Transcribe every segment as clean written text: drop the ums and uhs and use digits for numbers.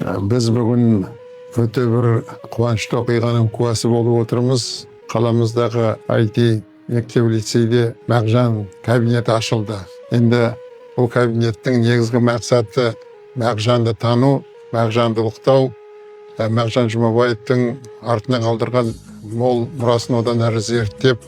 Біз бүгін өте бір қуанышты оқиғаның куәсі болып отырмыз. Қаламыздағы IT мектеп лицейде Мағжан кабинеті ашылды. Енді бұл кабинеттің негізгі мақсаты – Мағжанды тану, Мағжанды ұлықтау, Мағжан Жұмабаевтың артына қалдырған мол мұрасын одан әрі зерттеп,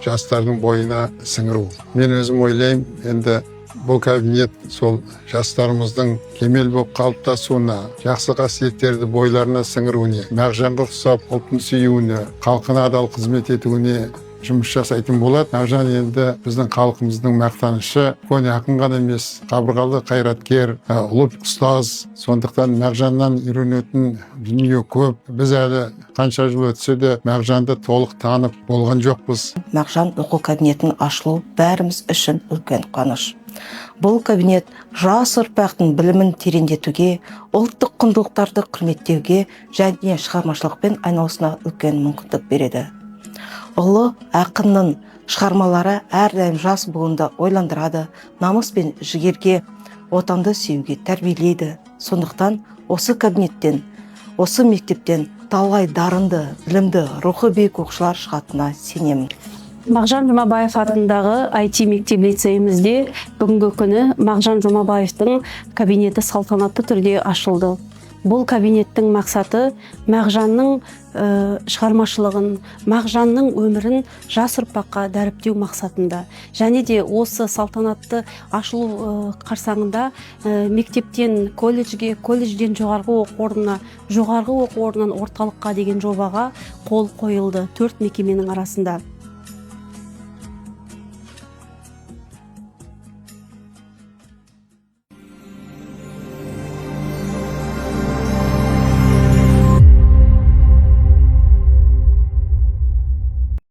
жастардың бойына сіңіру. Мен өзім ойлаймын, енді бұл кабинет сол жастарымыздың кемел болып қалыптасуына, жақсы қасиеттерді бойларына сіңіруіне, Мағжанға ұқсап ұлтын сүюіне, халқына адал қызмет етуіне жұмыс жасайтын болады. Мағжан енді біздің халқымыздың мақтанышы, көне ақын ғана емес, қабырғалы қайраткер, ұлы ұстаз. Сондықтан Мағжаннан үйренетін дүние көп. Біз әлі қанша жыл өтсе де, Мағжанды толық танып болған жоқпыз. Мағжан оқу кабинетінің ашылуы бәріміз үшін үлкен қуаныш. Бұл кабинет жас ұрпақтың білімін тереңдетуге, ұлттық құндылықтарды құрметтеуге және шығармашылықпен айналысуына үлкен мүмкіндік береді. Ұлы ақынның шығармалары әрдайым жас буынды ойландырады, намыс пен жігерге, отанды сүюге тәрбиелейді. Сондықтан осы кабинеттен, осы мектептен талай дарынды, білімді, рухы биік оқушылар шығатынына сенемін. Мағжан Жұмабаев атындағы IT мектеп лицейімізде бүгінгі күні Мағжан Жұмабаевтың кабинеті салтанатты түрде ашылды. Бұл кабинеттің мақсаты – Мағжанның шығармашылығын, Мағжанның өмірін жас ұрпаққа дәріптеу мақсатында. Және де осы салтанатты ашылу қарсаңында мектептен колледжге, колледжден жоғарғы оқу орнына, жоғарғы оқу орнынан орталыққа деген жобаға қол қойылды төрт мекеменің арасында.